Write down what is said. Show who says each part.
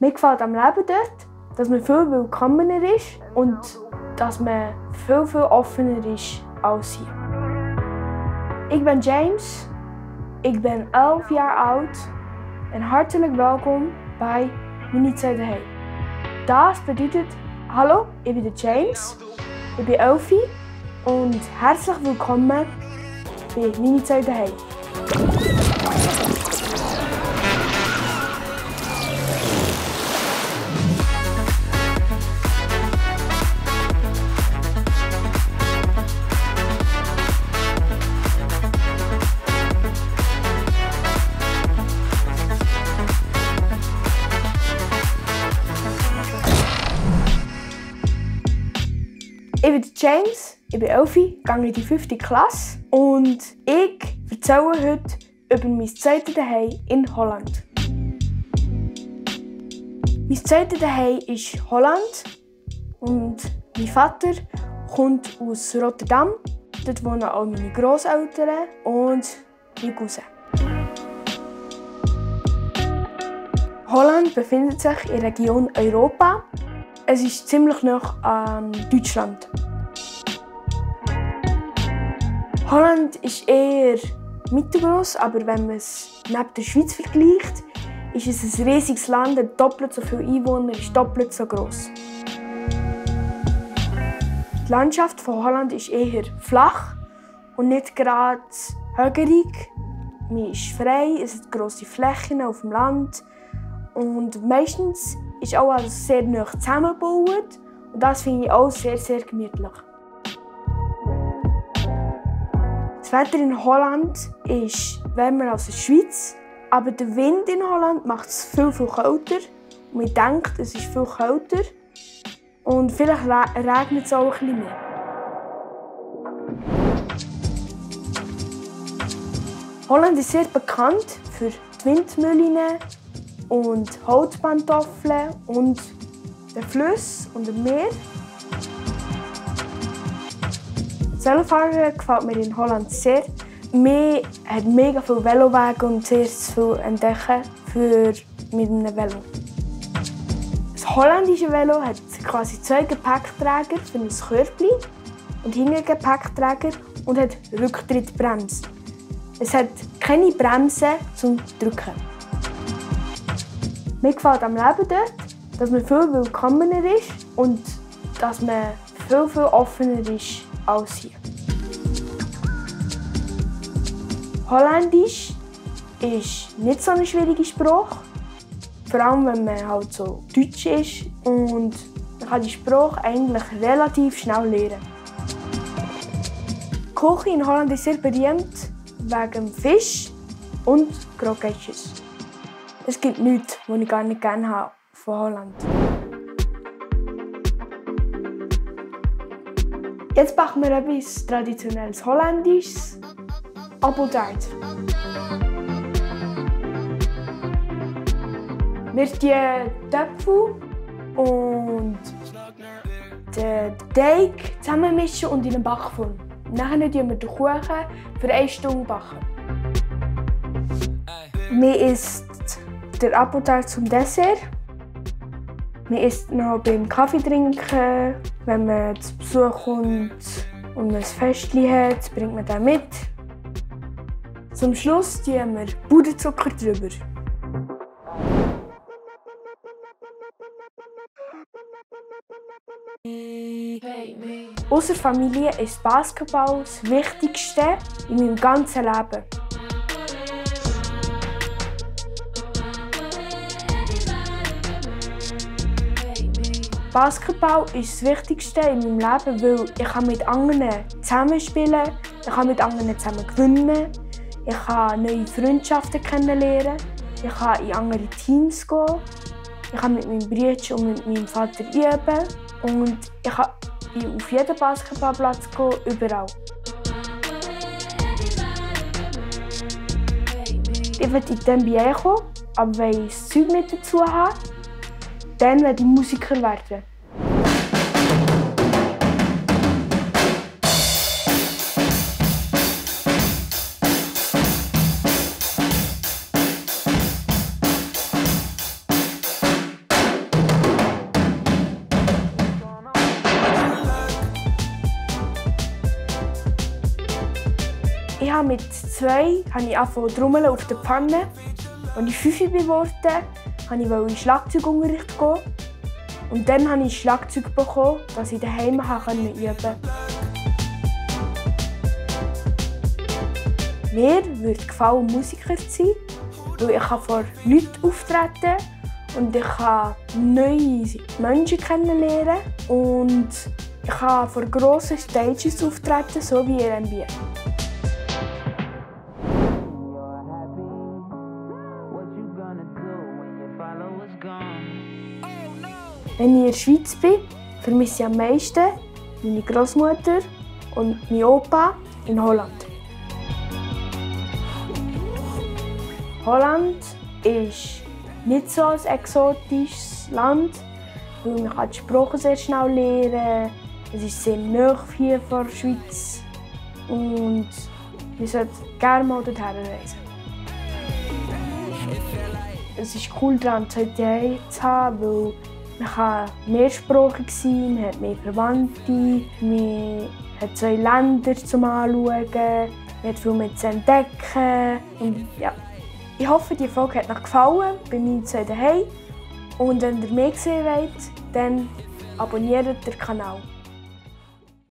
Speaker 1: Mir gefällt am Leben dort, dass man viel willkommener ist und dass man viel offener ist als hier. Ich bin James, ich bin 11 Jahre alt und herzlich willkommen bei Meine Zeit daheim. Das bedeutet, hallo, ich bin James, ich bin 11 und herzlich willkommen bei Meine Zeit daheim. Ich bin James, ich bin 11, gehe in die 5. Klasse und ich erzähle heute über mein zweites Zuhause in Holland. Mein zweites Zuhause ist Holland und mein Vater kommt aus Rotterdam. Dort wohnen auch meine Grosseltern und mein Cousin. Holland befindet sich in der Region Europa. Es ist ziemlich nah an Deutschland. Holland ist eher mittelgroß, aber wenn man es neben der Schweiz vergleicht, ist es ein riesiges Land, hat doppelt so viele Einwohner, ist doppelt so groß. Die Landschaft von Holland ist eher flach und nicht gerade hügelig. Man ist frei, es hat grosse Flächen auf dem Land und meistens ist auch alles sehr nah zusammengebaut und das finde ich auch sehr gemütlich. Das Wetter in Holland ist wärmer als in der Schweiz, aber der Wind in Holland macht es viel kälter. Und man denkt, es ist viel kälter und vielleicht regnet es auch ein bisschen mehr. Holland ist sehr bekannt für die Windmühlen und Holzpantoffeln und den Fluss und dem Meer. Velofahren gefällt mir in Holland sehr. Man hat mega viele Velowege und sehr viel entdecken mit einem Velo. Das holländische Velo hat quasi 2 Gepäckträger für ein Körbchen und hinten Gepäckträger und hat Rücktrittbremse. Es hat keine Bremse zum Drücken. Mir gefällt am Leben dort, dass man viel willkommener ist und dass man viel offener ist als hier. Holländisch ist nicht so eine schwierige Sprache, vor allem wenn man halt so Deutsch ist und man kann die Sprache eigentlich relativ schnell lernen. Die Küche in Holland ist sehr berühmt wegen Fisch und Croquettes. Es gibt nichts, was ich gar nicht gerne habe von Holland. Jetzt backen wir etwas traditionelles Holländisches, Appeltaart. Wir die Töpfe und den Teig zusammenmischen und in eine Backform. Nachher tun wir den Kuchen für 1 Stunde backen. Man isst den Appeltaart zum Dessert. Man isst noch beim Kaffee trinken, wenn man zu Besuch kommt und man ein Festchen hat, bringt man den mit. Zum Schluss tun wir Puderzucker drüber. Ausser Familie ist Basketball das Wichtigste in meinem ganzen Leben. Basketball ist das Wichtigste in meinem Leben, weil ich kann mit anderen zusammenspielen, ich kann mit anderen zusammen gewinnen, ich kann neue Freundschaften kennenlernen, ich kann in andere Teams gehen, ich kann mit meinem Bruder und mit meinem Vater üben und ich kann auf jeden Basketballplatz gehen, überall. Ich will in die NBA kommen, aber wenn ich das Zeug nicht dazu habe, dann werde ich Musiker werden. habe mit 2 angefangen zu trommeln auf der Pfanne. Als ich 5 geworden bin, wollte ich in Schlagzeugunterricht gehen. Und dann habe ich Schlagzeug bekommen, dass ich daheim üben konnte. Mir würde gefallen, Musiker zu sein, weil ich vor Leuten auftreten kann und ich kann neue Menschen kennenlernen und ich kann vor grossen Stages auftreten, so wie RMB. Wenn ich in der Schweiz bin, vermisse ich am meisten meine Großmutter und meinen Opa in Holland. Holland ist nicht so ein exotisches Land, weil man die Sprache sehr schnell lernen kann. Es ist sehr nahe hier von der Schweiz und wir sollten gerne mal dorthin reisen. Es ist cool, daran zu haben, weil man kann mehrsprachig sein, man hat mehr Verwandte, man hat 2 Länder zum Anschauen, man hat viel mehr zu entdecken. Und, ja. Ich hoffe, die Folge hat euch gefallen, bei mir zu Hause. Und wenn ihr mehr sehen wollt, dann abonniert den Kanal.